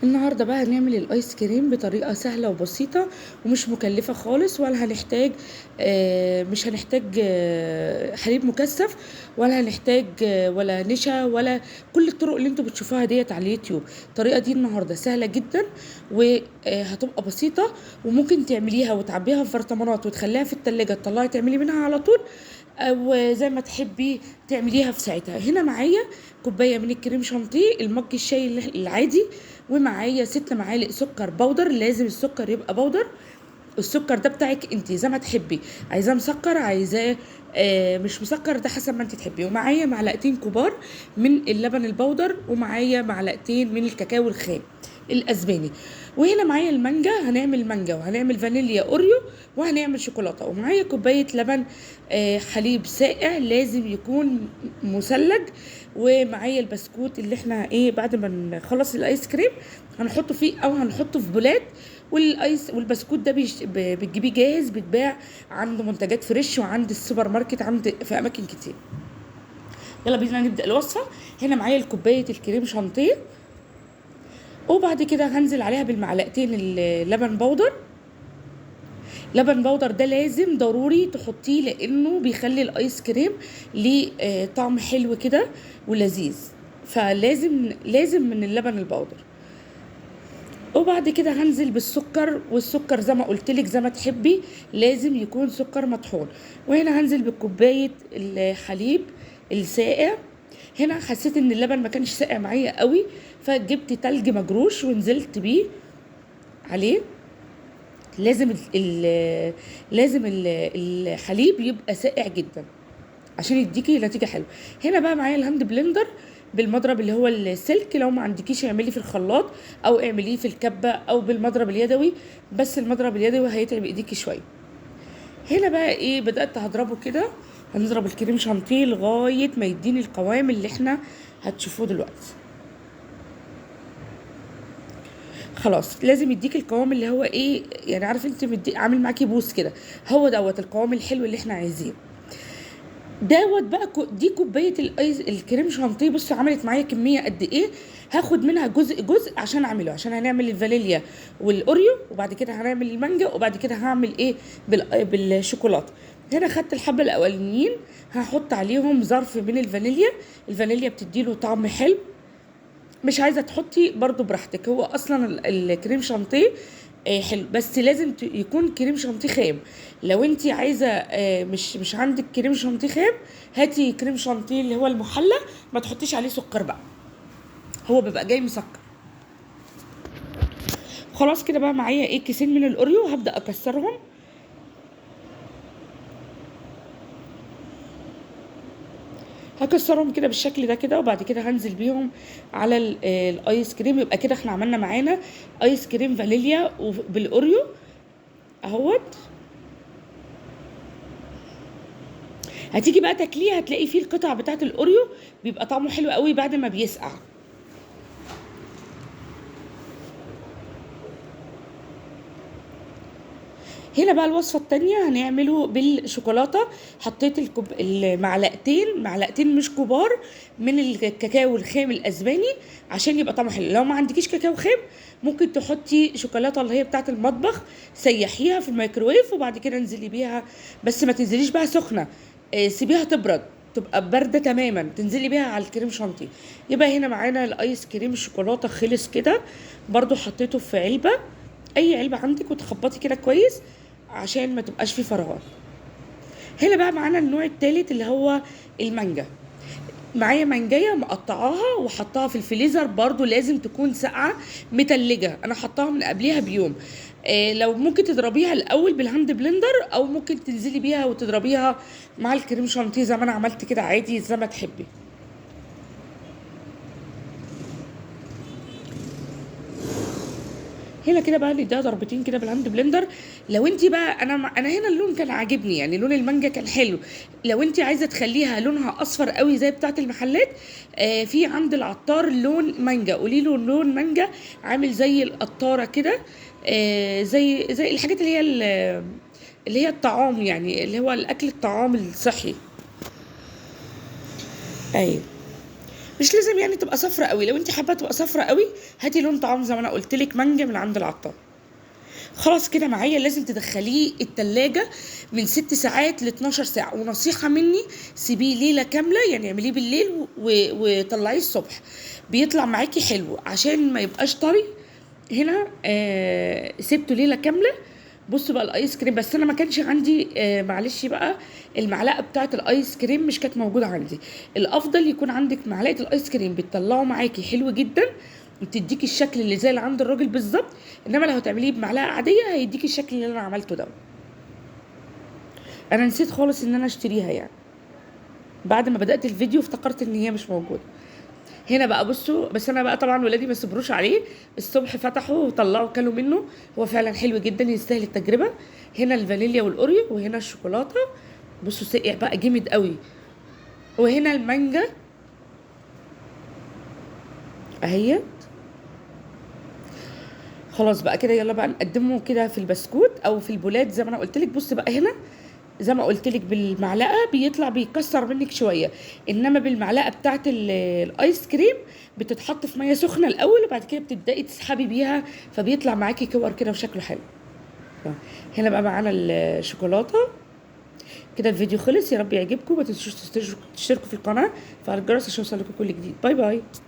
النهارده بقى هنعمل الايس كريم بطريقة سهلة وبسيطة ومش مكلفة خالص، ولا هنحتاج مش هنحتاج حليب مكثف، ولا هنحتاج ولا نشا، ولا كل الطرق اللي انتوا بتشوفوها ديت على اليوتيوب. الطريقة دي النهارده سهلة جدا وهتبقى بسيطة، وممكن تعمليها وتعبيها في برطمانات وتخليها في التلاجة تطلعي تعملي منها على طول، او زي ما تحبي تعمليها في ساعتها. هنا معايا كوباية من الكريم شانتيه، المج الشاي العادي، ومعايا 6 معالق سكر بودر. لازم السكر يبقى بودر، السكر ده بتاعك انت زي ما تحبي، عايزاه مسكر عايزاه مش مسكر، ده حسب ما انت تحبي. ومعايا معلقتين كبار من اللبن البودر، ومعايا معلقتين من الكاكاو الخام الاسباني. وهنا معايا المانجا، هنعمل مانجا وهنعمل فانيليا اوريو وهنعمل شوكولاتة. ومعايا كوباية لبن حليب ساقع، لازم يكون مثلج. ومعايا البسكوت اللي احنا بعد ما نخلص الايس كريم هنحطه فيه او هنحطه في بولات. والبسكوت ده بتجيبيه جاهز، بيتباع عند منتجات فريش وعند السوبر ماركت، عند في اماكن كتير. يلا بينا نبدا الوصفة. هنا معايا الكوباية الكريم شانتيه، وبعد كده هنزل عليها بالمعلقتين اللبن بودر. لبن بودر ده لازم ضروري تحطيه، لانه بيخلي الايس كريم ليه طعم حلو كده ولذيذ، فلازم من اللبن البودر. وبعد كده هنزل بالسكر، والسكر زي ما قلتلك زي ما تحبي، لازم يكون سكر مطحون. وهنا هنزل بكوبايه الحليب الساقع. هنا حسيت ان اللبن ما كانش ساقع معايا قوي، فجبت تلج مجروش ونزلت بيه عليه. لازم الحليب يبقى ساقع جدا عشان يديكي نتيجة حلوة. هنا بقى معايا ال hand blender بالمضرب اللي هو السلك، لو ما عندكيش اعمليه في الخلاط او اعمليه في الكبه او بالمضرب اليدوي، بس المضرب اليدوي هيتعب ايديكي شوية. هنا بقى بدات هضربه كده، هنضرب الكريم شانتيه لغاية ما يديني القوام اللي احنا هتشوفوه دلوقتي. خلاص لازم يديك القوام اللي هو يعني عارف انت عامل معاكي بوس كده، هو دوت القوام الحلو اللي احنا عايزينه دوت. بقى دي كوباية الكريم شانتيه، بصوا عملت معايا كمية قد ايه. هاخد منها جزء جزء عشان اعمله، عشان هنعمل الفانيليا والاوريو، وبعد كده هنعمل المانجا، وبعد كده هعمل بالشوكولاته. هنا خدت الحبة الاولانيين، هحط عليهم ظرف من الفانيليا. الفانيليا بتديله طعم حلو، مش عايزه تحطي برضو براحتك، هو اصلا الكريم شانتيه حلو، بس لازم يكون كريم شانتيه خام. لو انت عايزه مش عندك كريم شانتيه خام، هاتي كريم شانتيه اللي هو المحلى، ما تحطيش عليه سكر بقى، هو بيبقى جاي مسكر. خلاص كده بقى معايا كيسين من الاوريو، هبدا اكسرهم. هكسرهم كده بالشكل ده كده، وبعد كده هنزل بيهم على الايس كريم. يبقى كده احنا عملنا معانا ايس كريم فانيليا وبالاوريو اهوت. هتيجي بقى تاكليه هتلاقي فيه القطع بتاعه الاوريو، بيبقى طعمه حلو قوي بعد ما بيسقع. هنا بقى الوصفة التانية هنعمله بالشوكولاتة. حطيت المعلقتين، معلقتين مش كبار من الكاكاو الخام الأسباني عشان يبقى طعمه حلو. لو ما عندكيش كاكاو خام ممكن تحطي شوكولاتة اللي هي بتاعة المطبخ، سيحيها في الميكروويف وبعد كده انزلي بيها، بس ما تنزليش بقى سخنة، سيبيها تبرد، تبقى باردة تماما، تنزلي بيها على الكريم شانتيه. يبقى هنا معانا الايس كريم الشوكولاتة خلص كده، برضو حطيته في علبة، اي علبة عندك، وتخبطي كده كويس عشان ما تبقاش فيه فراغات. هنا بقى معانا النوع التالت اللي هو المانجا. معايا مانجايه مقطعاها وحطاها في الفريزر، برضو لازم تكون ساقعه متلجه، انا حطاها من قبليها بيوم. لو ممكن تضربيها الاول بال hand blender، او ممكن تنزلي بيها وتضربيها مع الكريم شانتيه زي ما انا عملت كده عادي، زي ما تحبي. هنا كده بقى نديها ضربتين كده بال hand blender. لو انت بقى، انا هنا اللون كان عاجبني، يعني لون المانجا كان حلو. لو انت عايزه تخليها لونها اصفر قوي زي بتاعه المحلات، في عند العطار لون مانجا، قولي له لون مانجا عامل زي القطاره كده، زي الحاجات اللي هي اللي هي الطعام، يعني اللي هو الاكل الطعام الصحي. ايوه مش لازم يعني تبقى صفرة قوي، لو انت حابة تبقى صفرة قوي هاتي لون طعام زي ما انا قلت لك، مانجا من عند العطار. خلاص كده معايا. لازم تدخليه التلاجة من 6 ساعات ل 12 ساعة، ونصيحة مني سيبيه ليلة كاملة، يعني اعمليه بالليل وطلعيه الصبح، بيطلع معاكي حلو عشان ما يبقاش طري. هنا سبته ليلة كاملة. بصوا بقى الايس كريم، بس انا ما كانش عندي معلش بقى المعلقة بتاعه الايس كريم مش كانت موجودة عندي. الافضل يكون عندك معلقه الايس كريم، بتطلعه معاكي حلو جدا وبتديكي الشكل اللي زي اللي عند الراجل بالظبط. انما لو هتعمليه بمعلقه عادية هيديكي الشكل اللي انا عملته ده. انا نسيت خالص ان انا اشتريها، يعني بعد ما بدات الفيديو افتكرت ان هي مش موجودة. هنا بقى بصوا، بس انا بقى طبعا ولادي ما صبروش عليه، الصبح فتحوا وطلعوا كلوا منه، هو فعلا حلو جدا يستاهل التجربة. هنا الفانيليا والاوريو، وهنا الشوكولاتة. بصوا سقع بقى جامد قوي. وهنا المانجا اهيت. خلاص بقى كده، يلا بقى نقدمه كده في البسكوت او في البولات زي ما انا قلت لك. بص بقى هنا زي ما قلت لك بالمعلقه بيطلع بيكسر منك شوية، انما بالمعلقه بتاعه الايس كريم بتتحط في مية سخنة الاول، وبعد كده بتبداي تسحبي بيها، فبيطلع معاكي كور كده وشكله حلو. هنا بقى معانا الشوكولاتة كده. الفيديو خلص، يا رب يعجبكم. ما تنسوش تشتركوا في القناة وفعلوا الجرس عشان يوصلكم كل جديد. bye bye.